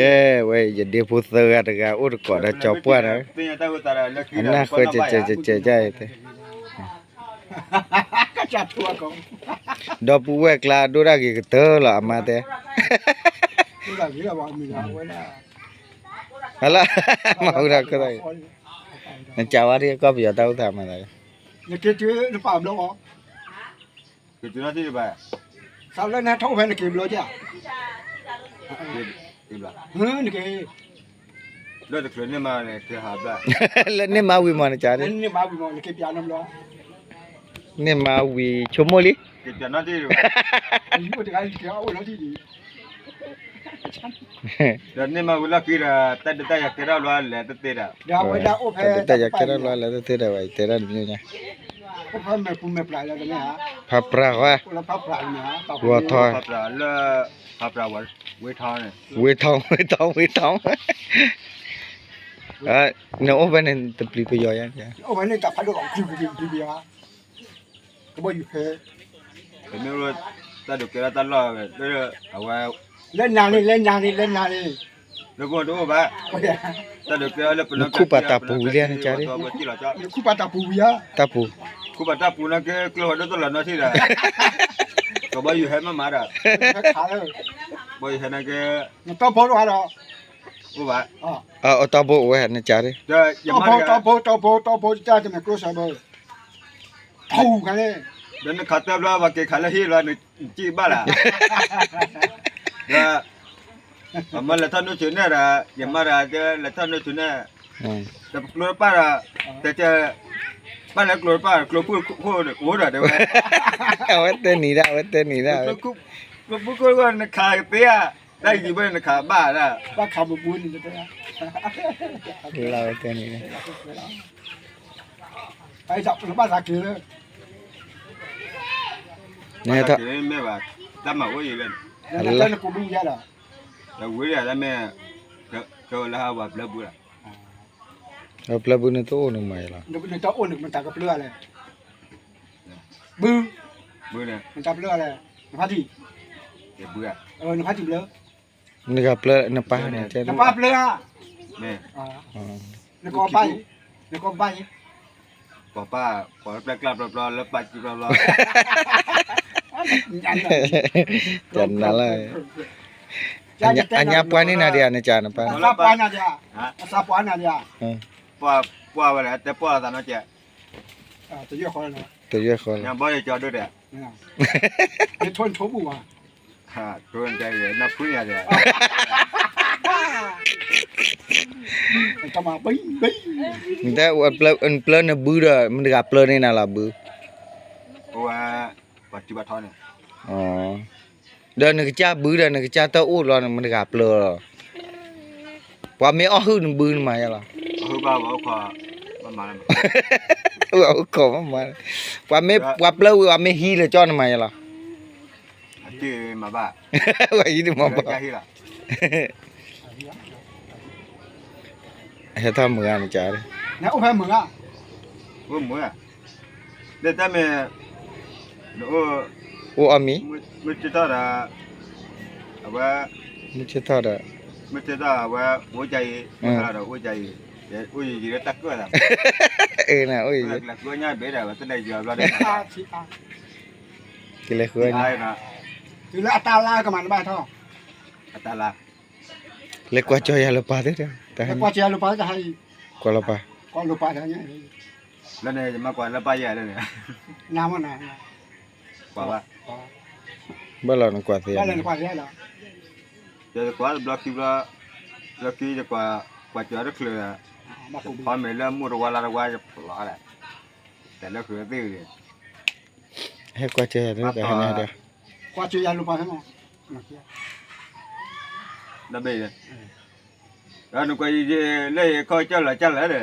ကဲဝဲ ယဒ့ဖိသၢဂၤတဂၤအိၣ်တကိးဒီးကၠီပှၢ်န့ၣ်, အနၢ်ဃၢကဲးကဲးကဲးကဲး, ဒီပုၢ်ဝဲၢ်ကျါဒိၣ်ဒၣ်ဂ့ၤကတၢၢ်လီၤ အမါတဲ, လၢ မၤဝံၤဒီးကဲ, နကးဝါဒ်ကီၢ်ပယီၤတၢ်အိၣ်သးမၤသး, နက့ၤတုၤနပာ်ဘျီအီၤ က့ၤတုၤနီၢ်ထံၣ်တဘၣ်, သးလၢနဟဲထီၣ်အိၣ်ဖဲနက့ၤဘျီကဲ, နက့ၤ, လၢတချုးန့ၢ်မါန့ၣ်က့ၤဟးဘျီ, လၢန့ၢ်မါဝံၤမးနကးဒ်, န့ၢ်မါဝံၤမးနက့ၤပျးနီတဘျီ, န့ၢ်မါဝံၤဆိကမိၣ်လံ, က့ၤပျးနီၢ်ထံၣ်တဘၣ်, အိၣ်တဂၤက့ၤအိၣ်နီၢ်ထံၣ်ဒံး ဒီးန့ၢ်မါဝံၤလီၢ်ခံဒီး တၢ်ဒုးတၢ်ယၤကဲထီၣ်ဘျီလဲၤတသ့ဒီး, တၢ်ဒုးတၢ်ယၤကဲထီၣ်ဘျီလဲၤတသ့ဒီး ဝဲတဲဒၣ်တမံၤညါ, ဖးပြးဝဲ, ဂီၤထီၣ်, ဝ့ၤထီၣ်, ဝ့ၤထီၣ် ဝ့ၤထီၣ်, နအိၣ်ဖဲန့ၣ်တပျံၤပယီၤယါ, တမ့ၢ်တၢ်ဒုးကဲထီၣ်တၢ်လီၢ်ဝဲ, အဝဲ, လၢနၤန့ၣ် လၢနၤန့ၣ် လၢနၤန့ၣ်, လၢပအိၣ်တအိၣ်ဘၣ်, တၢ်ဒုးကဲထီၣ်လၢပနီၢ်ကစၢ်, နခူၣ်ပာ်တၢ်ပူၤဝံၤလံနကးဒ်, နခူၣ်ပာ်တၢ်ပူၤဝံၤဧါ, တၢ်ပူၤ, ခူၣ်ပာ်တၢ်ပူၤနာ်က့ ကျိဟဲဒိၣ်တလီၤနီၢ်ထံၣ်ဒီး, ကဘီယူၤဟဲမးမးဒီး, ဘီယူၤဟဲနာ်က့, နတီဖိတအိၣ်ဘၣ်, အိၣ်ဘၣ်, အတီဖိအိၣ်ဝဲနကးဒ်, တီဖိ တီဖိ တီဖိ တီဖိ တၢ်တမ့ၢ်ကျိစၢဘၢ ထူၣ်ခါန့ၣ်, ဒီးနခးတၢ်ဘျီ ပှၤက့ၤခးလၢဟံၣ်ဘျီ နစံၣ်ဘၣ်လၢ်, ဒီး, ပမ့ၢ်လဲၤထီၣ်နုာ်ဆူၣ်န့ၣ်ဒီး ယမါဒီး လဲၤထီၣ်နုာ်ဆူၣ်န့ၣ်, တပကျိတပၢ်ဒီး, တဲ, ဘၣ်လဲၤကျိတပၢ် ကျိဖုၣ်ခိၣ်အိၣ်ဒီးတဲဝဲ, အဝဲတဲနံၤဒၣ် အဝဲတဲနံၤဒၣ်, ကျိဖုၣ်ခိၣ်နခးကသ့ဧါ, တၢ်ယံၤဘၣ်နခးဘၣ်ဒၣ်, ဘၣ်ခးပူၤပူၤန့ၣ်တဲ, လၢအဝဲတဲနံၤဒၣ် ဘၣ်သးက့ၤလၢ, နဟဲထီၣ်, မ့ၢ်ဘၣ်, တၢ်မၤအိၣ်အံၤလၢ, လၢနကိးဘုယါဒီး, လၢဝံၤဒီးလၢမ့ၢ်, ကဝဲလၢဟးဝဲပျၢၤဘုလီၤ, ပျၢၤဘုန့ၣ်တအိၣ်န့ၣ်မၤယလီၤ, နတအိၣ်န့ၣ်မတၤကပျၢၤလဲၣ်, ဘု, ဘုန့ၣ်, မတၤပျၢၤလဲၣ်, နဖါတံၢ်, ဘုဧါ, နဖါတံၢ်ဘျၢ နဂၤပျၢၤ နပၢ်န့ၣ်, နပၢ်ပျၢၤဧါ, နကီၢ်ပၢ်အံၤ, နကီၢ်ပၢ်အံၤ, ကီၢ်ပၢ်, ကီၢ်ပျၢၤကျၢ်ပျီပျီ လၢပၢ်ကံပျီပျီ, တနၤလၢ, အညါပှၢ်န့ၢ်နၤဒံးဧါ နကးနပၢ်, အသးပှၢ်နၤဒံးဧါ, အသးပှၢ်နၤဒံးဧါ, ပှၢ်ဝဲလဲၣ် တဲပှၢ်သးနီၢ်ကဲ, တယွဲၢ်ဃီလီၤ, တယွဲၢ်ဃီလီၤ, ညါဘီယကၠီဒိၣ်ဒဲး, နထိနထိပူၤဘၣ်, ထိနတဲနဖုညါဒဲး, နတဲ, နပျၢၤနဘုဒီး မတၤတဂၤပျၢၤန့ၢ်နၤလီၤဘု, ပှၤထံၣ်ဘၣ်ထီန့ၣ်, ဒီးနကစၢ်ဘုဒီး နကစၢ်တၢ်အိၣ်လီၤ မတၤတဂၤပျၢၤလီၤ, ပှၤမ့ၢ်အီၣ်ဟုၣ်နဘုနမၤယလီၤ, ပှၤအိၣ်ခိးမးမး, ပှၤမ့ၢ်ပှၤပျၢၤဝံၤ ပှၤမ့ၢ်ဟံးလၢကၠီနမၤယလီၤ, ပှၤဟံးတမၤဘၣ်, ဟဲထီၣ်မုာ်ဂၤနကး, နအိၣ်ဖဲမုာ်ဂၤ, အိၣ်မုာ်, လၢတၢ်မ့ၢ်, အိၣ်အီၣ်မံၤ, မုၢ်ဆ့ၣ်ထီၣ်ဒီး, အဝဲ, မုၢ်ဆ့ၣ်ထီၣ်ဒီး, မုၢ်ဆ့ၣ်ထီၣ်အဝဲ, အိၣ်ကါအံၤ, အိၣ်ယံၤယံၤလၢတၢ်ကၢၣ်သး, အိၣ်ယံၤ, ကလဲၤဃုညါဘ့ၣ်ဒီး ဝဲတလဲၤယွၤဘျီဒီး, ကလဲၤဃုညါ, တုၤလၢအတၢ်လါကမၤတဘၣ်ထီၣ်, အတၢ်လါ, လဲၤကွၢ်ကၠီယၤလၢပၢ်သ့ၣ်, ကွၢ်လီၤပၢ်, ကွၢ်လီၤပၢ်, လၢန့ၣ် ယမၤကွၢ်လၢပၢ်ယၤလၢန့ၣ်, နမ့ၢ်နၤ, ကွၢ်ဘၣ်, ဘၣ်လီၤနကွၢ်သ့, ယကွၢ်တဘျီခံဘျီ, ဘျီခံယကွၢ်, ကွၢ်ကၠီတချုး, ဖီမ့ၢ်လၢမုၢ်တဝါလါတဝါယဖျီလဲၣ်, တၢ်လၢဃုသ့ၣ်ဂ့ၤ, ဟဲကွၢ်ကၠီယၤလၢပၢ်, ကွၢ်ကၠီယၤလၢပၢ်, ဒီးနကွၢ်ယံၤလၢယခီကၢၢ်လီၤကၢ်လၢာ်ဒီး,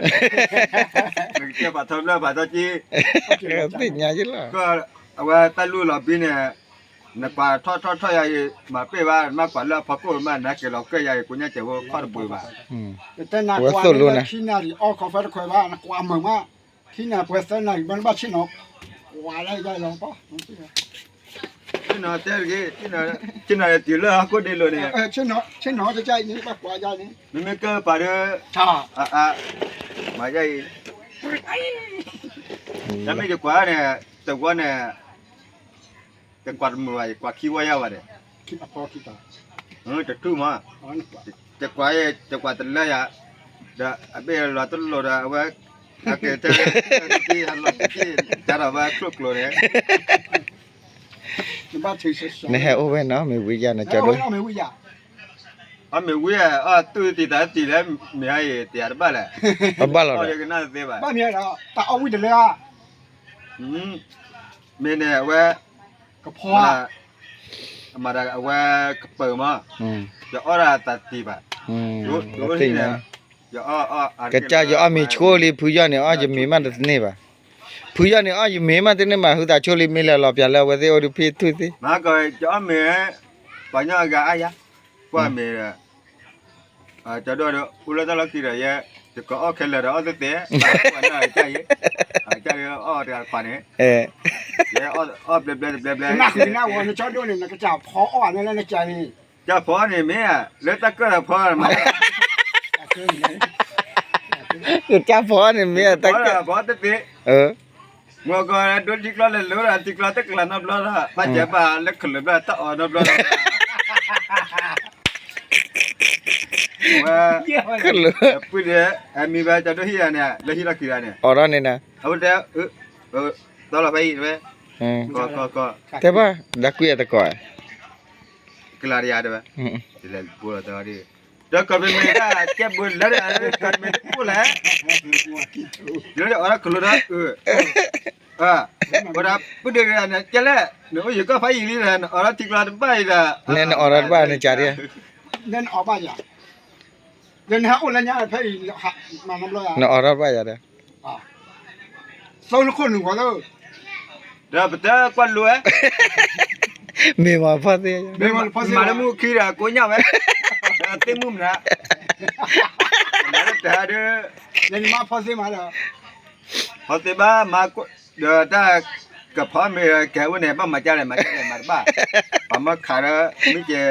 နကစၢ်ပာ်ထီဘျၢပာ်ထီက့, သ့ၣ်ညါယလီၤ, အဝဲတၢ်လူၢ်လီၤဘံန့ၣ်, နကွၢ်ထီၣ်ထီၣ်ထီၣ်ယၤအံၤ မၤပ့ၢ်ဘၣ် နမ့ၢ်ကွၢ်လၢအဖီခိၣ်မး နဟဲက့ၤလီၤကၢၢ်ယၤအံၤ ကိးညါစဲးဖိခီၣ်တပှ့ၤဘၣ်, အဝဲသိၣ်လိနၤ, ထံနၤပှဲၤသၢနၣ်ရံၣ်ဘၣ် နဘၣ်ဆ့ၣ်နီၤ, ကွၢ်လၢယၤလီၤပီၢ်, ဆ့ၣ်နီၤတဲတဂ့ၤ, ဆ့ၣ်နီၤတုၤလၢဟီၣ်ခိၣ်ဒ့လိၤန့ၣ်, ဆ့ၣ်နီၤတကါအံၤန့ၣ် ဘၣ်ကွၢ်ယါန့ၣ်, မ့မ့ၢ်ကဲပာ်ဒီး, အအ, မၤယါအံၤ, တၢ်မ့ၢ်ယကွၢ်န့ၣ်, တဝီန့ၣ်, တကွၢ်တမုာ်ဘၣ်, ယကွၢ်ခံဝီယါဘၣ်ဒီး, တထူၣ်မး, တကွၢ်, တကွၢ်တလၢယၤ, ဒီးအဘ့ၣ်လီၤတလိၤဒီးအဝဲ, အကဲတဲ, လီၤတက့ၢ်, တၢ်ဒီးဝဲချိၣ်ကျိၤန့ၣ် နဟဲအိၣ်ဝဲနီၤ မ့ၢ်ဝံယါနကၠီဒိၣ်, အီၣ်မ့ၢ်ဝံဧါ, အီၣ်တူၢ်တံၢ်တၢ်တံၢ်လဲၣ်, မ့ၢ်ဟါအံၤတယၤတဘၣ်လဲၣ်, အဘၣ်လီၤဒီး, ကနၣ်သ့ဘၣ်, တၢ်အီၣ်ဝံတလၢဧါ, မ့ၢ်န့ၣ်အဝဲ, ကဖီ, မၤဒၣ်အဝဲကပၢၤမး, ယအီၣ်ဒၣ်တၢ်တံၢ်ဘၣ်, ယအီၣ်, ကစၢ်ယအီၣ်မ့ၤဆိလံ ဖုယီၢ်န့ၣ်အီၣ်ယမ့ၤမးတန့ၢ်ဘၣ်, ဖုယီၢ်န့ၣ်အီၣ်ယမ့ၤမးတန့ၢ်မး ဟုသးဆိလံမ့ၢ်လၢလီၤပျၢၤလၢအဝဲသ့ၣ်အိၣ်ဒုးဖံးထူၣ်သ့, မၤကီး, ယအီၣ်မ့ၤ, ပှၤညီအဂၤအါယါ, ကွၢ်မ့ၢ်ဒီး ကၠီဒိၣ်ဒီး အိၣ်လၢတၢ်လီၢ်ခံဒီးယဲ, ယကအီၣ်ခဲလၢာ်ဒီးအီၣ်သ့သ့, ပှၤညီအကၢ်ယဲ, အကၢ်အီၣ်တဂၤတခွးန့ၣ်, ယအီၣ်ဘျဲဘျဲတဘျဲဘျဲ, နကၠီဒိၣ်န့ၣ် နကစၢ်ဖီအီၣ်န့ၣ်လၢနကၢ်န့ၣ်, ကၢ်ဖီန့ၣ်မ့ၢ်, လၢတၢ်ကၢၢ်ဒီးဖီ, ကစၢ်ဖီန့ၣ်မ့ၢ်, တၢ်ကၢၢ်ဖီသ့သ့, မ့ၢ်ကီးဒိထံကျီလဲၤလိၤဒီး ထံကျီတကျးနီတဘျီဒီး ဘၣ်စၢၤဘၣ်လၢခလုးဘျီ တၢ်အီၣ်နီတဘျီဒီး, ဝဲ, ခလုး, ပုၢ်ဒီး, အမံၤဘၣ်ကၠီဒိၣ်ဟံၣ်ဂၤန့ၣ် လၢဟံၣ်လီၢ်ခံဂၤန့ၣ်, အီၣ်ဒီးန့ၣ်နၤ, အဝဲတဲ, သီလီၤဖဲအံၤတဝဲ, တဲဘၣ်, ဒီးကွံာ်အတကိး, ကလၤတယၤတဝဲ, လဲၤဘိလီၤတဝဲ, ဒီးကီၢ်ပမ့ၢ်ဒၣ်ကဲဘိလၢဒီး ကီၢ်ပမ့ၢ်တအိၣ်လဲၣ်, ဒီးအီၣ်ဒီးခလုးဒီး, ဝဲဒၣ်ပုၢ်ဒ့ၣ်န့ၣ် ကဲလဲၣ်, နအိၣ်ယကီၢ်ဖးယံာ်လံဒီး နအီၣ်ဒီးထံကျီတဘၣ်အံၤဒီး, နအီၣ်ဒီးတဘၣ်နကၢ်ဒံး, နအီၣ်ဘၣ်ယၤ, နဟဲအိၣ်လၢညါဖဲအံၤ, နအီၣ်ဒီးတဘၣ်ယၤဒီး, သီနခိၣ်နူာ်ဂီၤလၢ, ဒီးပတဲကွၢ်လိဝဲ, မ့ၢ်မၤဖီသ့, မၤလၢမူခံဒီးကိးညၣ်ဝဲ, သ့ၣ်မုၣ်မနုၤ, မၤလၢတဟါဒီး, နမၤဖီသ့မးဒီး, ဖီသ့ဘၣ်မၤ, ဒီးတၢ်ကဖီမ့ၢ်ကဲဝဲန့ၣ် ဘၣ်မၤကၢ်လဲၣ် မၤကၢ်လဲၣ်မၤတဘၣ်, ပှၤမၢခးဒီး မ့ၢ်ကဲဘိပျီ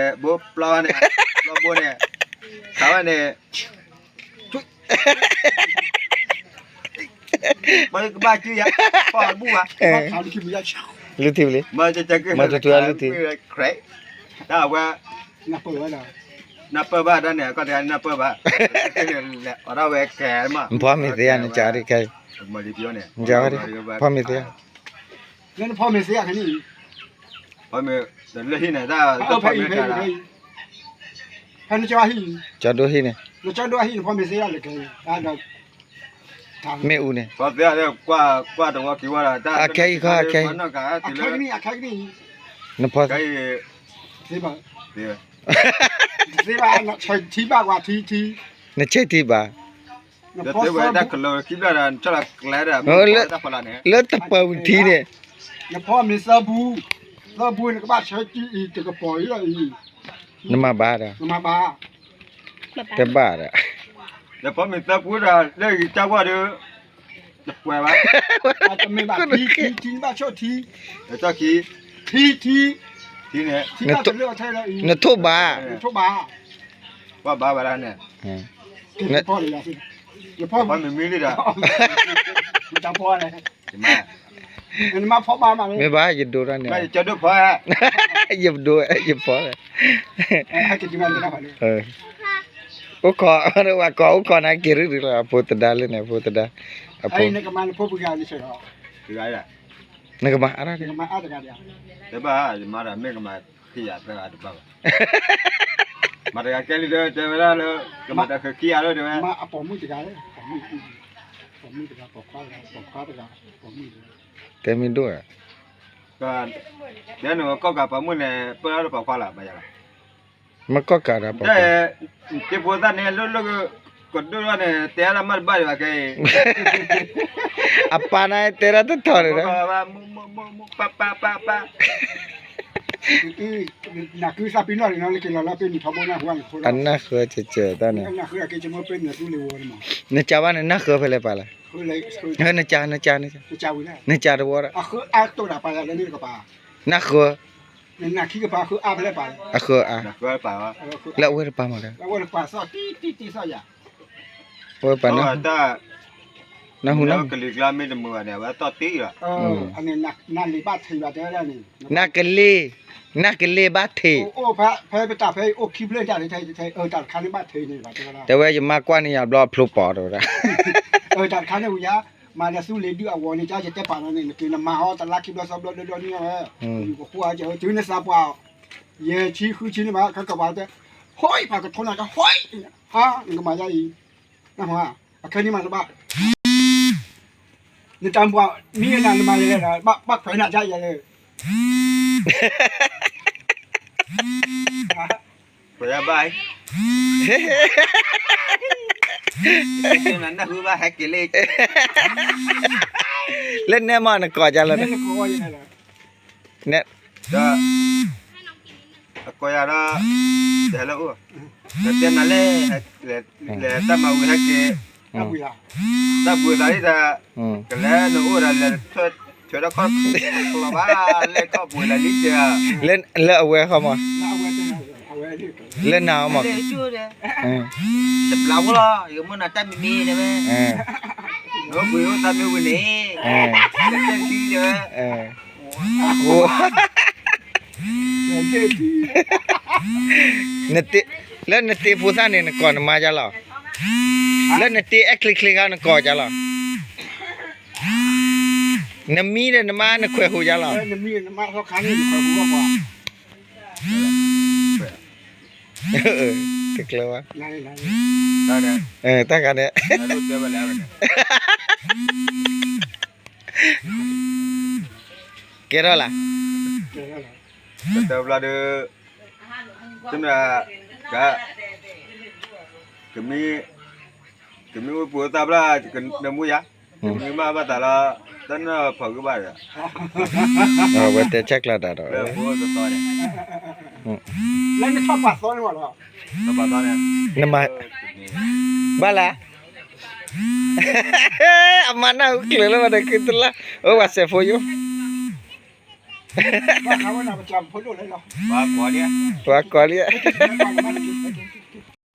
န့ၣ်, ပျီဘိန့ၣ်, ခးဝဲန့ၣ် ပကဘၣ်စုယၤ, ပှၤဘူၣ်ဘၣ်, လုၢ်ထံလံ, မၤတတူၢ်လုၢ်ထံ, တၢ်ဝဲ, နပၢၢ်ဘၣ်တၢ်န့ၣ် အခီၣ်ထံးနပၢၢ်ဘၣ်, အီၣ်ဒၣ်ဝဲကဲမး, နဖီမ့ၤသ့ဧါ နကၢ်ဒံးခဲအံၤ, နကၢ်ဝဲဒံး, ဖီမ့ၤသ့ဧါ, နဖီမ့ၤသ့ဧါ, ဖီမ့ၤ, လၢဟံၣ်န့ၣ် တၢ်ဖီမ့ၤတၢ်, ဖဲနကၠီဟံၣ်, ကၠီဒိၣ်ဟံၣ်န့ၣ်, နကၠီဒိၣ်ဟံၣ်န့ၣ် ဖီမ့ၤသ့ဧါလၢကဲ, မ့ၣ်အူန့ၣ်, ကွၢ်တဝီခံဝီဒီး အခဲအံၤခီ အခဲအံၤ, နဖီ, သ့ဘၣ်, သ့ဘၣ်, ထံဘၣ်ကွၢ်ထံထံ, နဆဲးထံဘၣ်, နဖီသၢဘူး, လၢတပၢၤပထံန့ၣ်, နဖီမ့ၤသၢဘူး, သၢဘူးနကဘၣ်ဆၢထံအံၤ တကပီၤအံၤလီၤအံၤ, နမၤဘၣ်ဒီး, နမၤဘၣ်, တဘၣ်ဒီး, နဖီမ့ၤသၢဘူးဒီး လၢဂံၢ်တၢ်ဝီဒီး တပှဲၤဘၣ်, တမ့ၢ်ဘၣ်, ထံ, ထံ, ထံ, နဘၣ်ဆိၣ်ထံ, ထံ, ထံ, ထံန့ၣ်, နထိၣ်ဘၣ်, နထိၣ်ဘၣ်, ပှၤဘၣ်ဝဲဒၣ်န့ၣ်, နဖီမ့ၤမ့ၢ်လံဒီး, မ့ၢ်ဘၣ်ယဒိတၢ်န့ၣ်, ယဒိ, ယဖီ, အိၣ်ခိး, ဝဲကိးအိၣ်ခိးနၤက့ၤရူၢ်ရူၢ်လီၤ အဖိသဒါလၢန့ၣ် အဖိသဒါ, အဖိ, နကမၤအါ, တဘၣ်, ယမၤဒီးမ့ၢ်ကမၤခံဂၤသၢဂၤတဘၣ်ဘၣ်, မၤတဂၤကဲလံဒီးတဲဝဲဒၣ်လၢ ကမၤတၢ်ဃဲၤခံဂၤလၢတဲဝဲ, တဲမ့ၢ်ဒိၣ်ဧါ, တဲနကီၢ်ကးပှၤမုၣ်န့ၣ် ပၢၢ်လၢပှၤခွါလၢ်ဘၣ်ယၤလီၤ, မ့ၢ်ကီၢ်ကးဒီးပှၤခွါ, တဲဖိသၣ်န့ၣ် လၢလၢကဒိၣ်ထီၣ်န့ၣ် တဲဒၣ်မးတဘၣ်ဒံးဘၣ်ခဲအံၤ, အပၢ်န့ၣ်တဲဒၣ်တထီၣ်န့ၣ်ဒီး, ပၢ်ပၢ်ပၢ်ပၢ် နကသးပ့ၤနီၣ်လံနီၤ လၢက့ၤလီၤလၢပ့ၤနုာ်ထီဘိနၢ်ဟူ, အနၢ်ဃၢၤကဲကဲတၢ်န့ၣ်, နကးဘၣ်န့ၣ် နၢ်ဃၢၤဖဲလဲၣ်ပၢ်လဲၣ်, နကး, နကး, နကးတဝီဒီး, နကးတဝီဒီး, နၢ်ဃၢၤ, နခံကပၤဃုအါဖဲလဲၣ်ပာ်လဲၣ်, အဃုအါ, လၢအဝဲတပၤမးဒီး, အဝဲတပၤသီၣ်တံၢ်တံၢ်တံၢ်သီၣ်ယၤ, အဝဲပာ်နၢ်ဟူ, နၢ်ဟူ, ကလံၤကျါမ့ၢ်တမုာ်ဘၣ်န့ၣ် အဝဲသီၣ်တံၢ်လီၤ, နၤလံာ်ဘၣ်ထံးဘၣ်တဲဝဲဒၣ်န့ၣ်, နၤကလ့, နၤကလ့ဘၣ်ထံး, အိၣ်ဖဲ ဖဲပတၢ်ဖဲအံၤအိၣ်ခံဖျၢၣ်တၢ်တထဲ, တၢ်တခါန့ၣ်ဘၣ်ထံးန့ၣ်ဘၣ်တဲဝဲဒၣ်, တဲဝဲယမါကွၢ်န့ၢ်ယၤဘျီအဖျိပီၤတဲဝဲဒၣ်, တၢ်တခါန့ၣ်ဝံၤယါ မၤဒီးသူလ့ၤဒုးအဂီၤန့ၣ် ကၢ်ယတဲပာ်လီၤန့ၣ် နက့ၤနမၤဟီတလါခံဘျီသီဘျီဒၢဒၢန့ၣ်ဝဲ, ယကဃိအီၤကဲၤဝဲတုၤနသးပှၢ်, ယဲၢ်ဆံဃုဆံန့ၣ်ဘၣ် ခဲကပၤတဲ, ဟီၣ်အံၤပှၤကထိနၤကဟီၣ်အံၤ, ဟါ နကမၤယါအံၤ, အခဲန့ၣ်မးတဘၣ်, နတၢ်ပှၤမံနၤနမၤလဲၣ်, ဘၣ်ခွဲးနၤဒ်ယဲလဲၣ် ပှၤဘၣ်, နနၢ်ဟူဘၣ်ဟဲက့ၤလၢ, လၢနဲမးနကိးယါလၢ, အကိးယၤဒီး, တဟဲလၢအိၣ်, နတဲနၤလဲၣ်, လဲၤတၢ်မၤဝံၤဟဲက့ၤ, တၢ်ဘှံးသးဒ်တၢ်, ကလဲၤနအိၣ်ဒီးလဲၤ, ထွဲထီၣ်ခီၣ်, လီၤဘၣ်, လဲၤခီၣ်ဘှံးသးလံတဲ, လၢအဝဲဃီမး, လၢနၤမး, တဘျီဖိလီၤ ယကမ့ၢ်နၤတၢ်မံၤမံၤတဲဝဲ, နအိၣ်ဘှံးအိၣ်သးမ့ၢ်ဝံၤန့ၣ်, တဲလံတဲဝဲ, လၢနတ့ဖိသၣ်န့ၣ် နကိးနမါယါလီၤ, လၢနတ့အဲၣ်ချ့ချ့ခါနကိးယါလီၤ, နမံဒီးနမါနခွဲးဟူယါလီၤ, နမံနမါထီခါန့ၣ်နခွဲးဟူဘၣ်ပှၤ, တကျၢၤဘၣ်, တၢ်ဂၤန့ၣ်, ကဲထီၣ်လၢ, တဘျီဒီး, က, ကမ့ၢ်, ကမ့ၢ်ဝဲပှၤသးဘျါ, နမူယါ, ကမ့ၢ်ဘၣ်ဘၣ်သးလီၤ, တၢ်နၢ်ဖးဂ့ၤဘၣ်ဒီး, ဝဲတဲဆၢကျါတၢ်ဒီး, လၢနထီၣ်ပာ်သီန့ၣ်, နမၤ, ဘၣ်လၢ, အမၤနၢ်ဟူကျၢၤလၢဘၣ်ဒီး ခုတလါ, အဝဲစဲးဖိယိၣ်, ပှၤကိးလံဧါ,